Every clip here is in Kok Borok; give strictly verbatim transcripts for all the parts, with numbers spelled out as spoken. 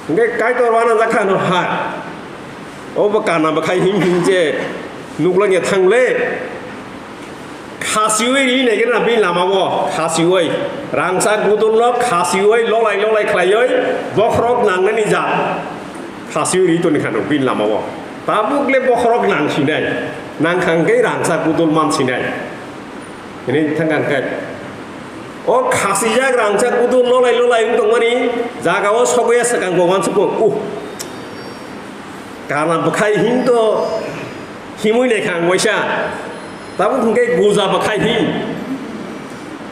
Hwnkhe Kaitor uanajak kha no hai. Obo kana bwkhai him him je nuklangya thangle. Khasiwi ri nai gana bini lama o, khasiwi. Rangchak budul no khasiwi lolai lolai khlaiwi bokhorok nangnani jat. Khasiwi ri toni kha no bini lama o. Tabuk le bokhorok nang sinai. Nang kha hwnkhe rangchak budul man sinai. Hwnwi thang kha hwnkhe. O khasijak rangchak budul lolai lolai wng tongmani jaga o sogwi ya swkang bo uansukgo. Uh. Kana bwkhai him to himwi naikha ang waisa. Tabuk hwnkhe guja bwkhai him.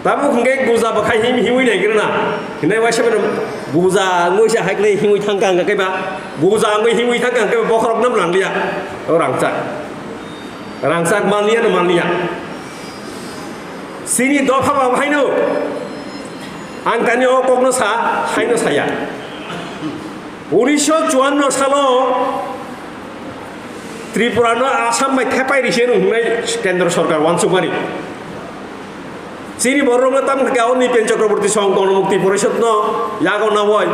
Tabuk hwnkhe guja bwkhai him himwi naikrwna. Hinai waisa mano guja wngwi se haiklai himwi thangkha hwnkhe ba. Guja wngwi himwi thangkha hwnkhe ba bokhorok nam nanglia. O rangchak. Rangchak manliya no manliya. Chini dopha ba haino. Ang tani o kokno sa, haino saya. Unisho chuanno salo Tripura no Assam bai thepai ri se hwnwi kendro sorkar uansukmani. Chini borok no tam kha o Nipen Chakraborty song Gonomukti Porishod no yago nawoi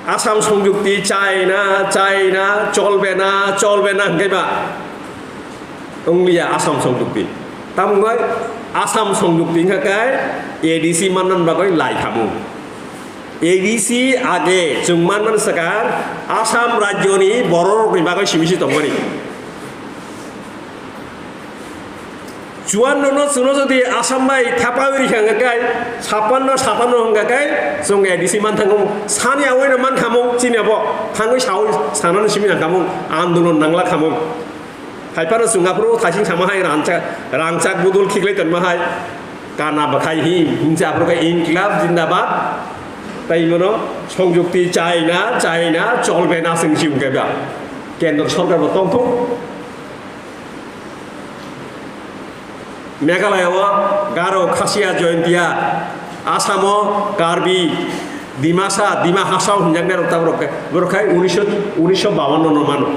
Assam Songjukti chaina, chaina, cholbena, cholbena hwnkhe ba wngliya Assam Songjukti. Tam wngwi Assam Songjukti wngkha khe A D C manna bagwi lai khamung. A D C age chwng manmani swkang Assam rajyoni bororokni bagwi simi se tongmani. Chuanno no chwngno jodi Assam bai thepawi rikha hwnkha khe, chappanno satanno hwnkha khe chwng A D C man thango. Sani awi no man khamung chini abo thangwi sawi sanani simi nang khamung andolon nangla khamung. Haiphano chwng aphuru thaising sama hai rangchak, rangchak budul khiklai tonma hai. Kana bwkhai him, himsa aphuru khe Inklab Jindabad. Tai mono Songjukti chaina, chaina, cholbena chwng si wngkhe ba. Kendro sorkar bo tongthok. Meghalaya o Garo, Khasia, Jaintia, Assam o Karbi, Dimasa, Dima Hasao hinjaknai rok ta borok khe, borok khai unisho, unisho bawanno no mano.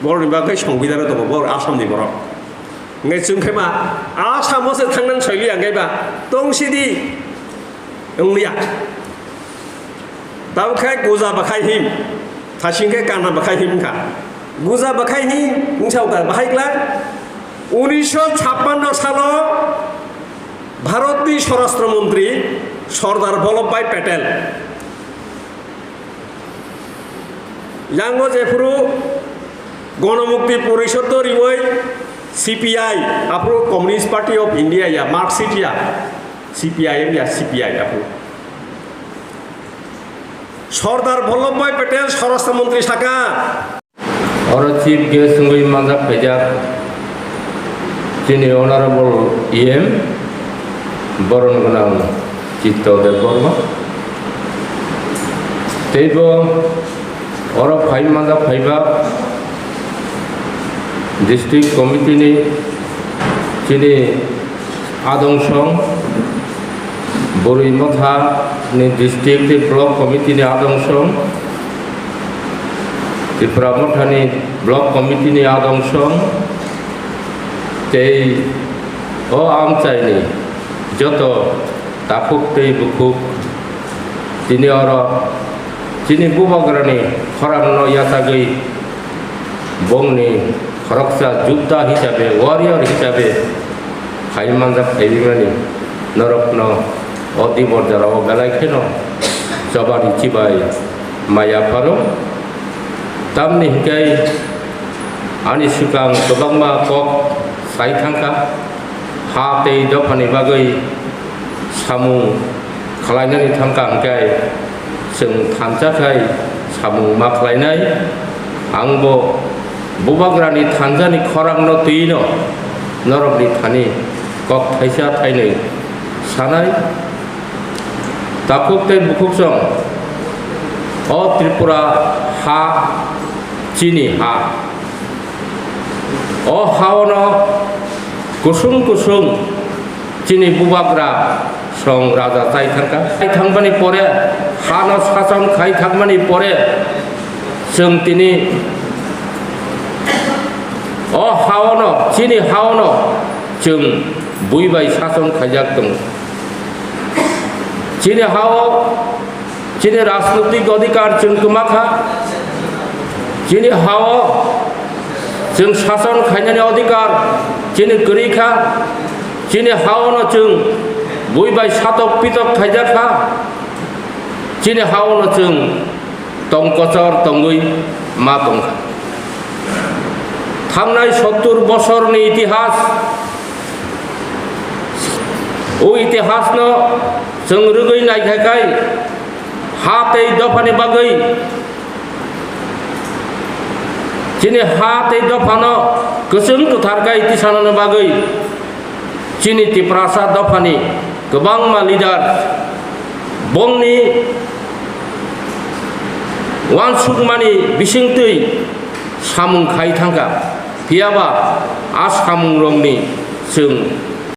Borokni bagwi Songbidhan o tongo, borok Assam ni borok. Hwnkhe chwng khe ma Assam o se thangnani soiliya hwnkhe ba tong sidi wngliya. Tabuk khe guja bwkhai him, thasing khe kana bwkhai him wngkha. Guja bwkhai him wngsa wngkha, bahai klai. Unisho chappanno salo Bharatni Swarashtra Montri Sardar Vallabhbhai Patel yango jephuru Gonomukti Porishod no riwi C P I, aphuru Communist Party of India ya, Marxist ya, C P I M ya, C P I aphuru. Sardar Vallabhbhai Patel Swarashtra Montri saka. Oro chief guest wngwi manjak phaijak chini honorable E M boron gwnang Chitto Debbarma. Teibo oro phai manjak phaibak district committee ni chini Adong song, Boroi Motha ni district tei block committee ni adong song, Tripura Motha ni block committee ni adong song, tei o amchai ni joto takhuk tei bukhuk tini oro chini bubagrani khorang no yachagwi bongni khoroksa jubda hisabe, warrior hisabe khai manjak khaimani norokno o dibor jorao belai kheno chobani chibai maya pharo. Tamni hinkhe ani swkang kwbangma kok sai thangkha, ha tei dophani bagwi samung khlainani thangkha hwnkhe chwng thansa khai samung ma khlainai. Ang bo bubagrani thansani khorangno twino norokni thani kok thaisa thainwi sanai. Takhuk tei bukhuk song o Tripura ha chini ha. O haono kusung kusung chini bubagra song raja chai thangkha. Chai thangmani pore, hano sason khai thangmani pore, chwng tini o haono, chini haono chwng bui bai sason khaijak tongo. Chini hao Chini rajnotik odhikar chwng kwma kha, chini hao chwng sason khainani odhikar chini kwrwi kha, chini haono chwng bui bai satok pitok khaijak kha, chini haono chwng tong kochor tongwi ma tong kha. Thangnai sottur bosorni itihas, o itihasno chwng rwgwi naikha khai, ha tei dophani bagwi, chini ha tei dophano kwchwng kwthar khai tisanani bagwi chini Tiprasa dophani kwbangma leader bongni uansukmani bisingtwi samung khai thangkha. Phiyaba a samungrokni chwng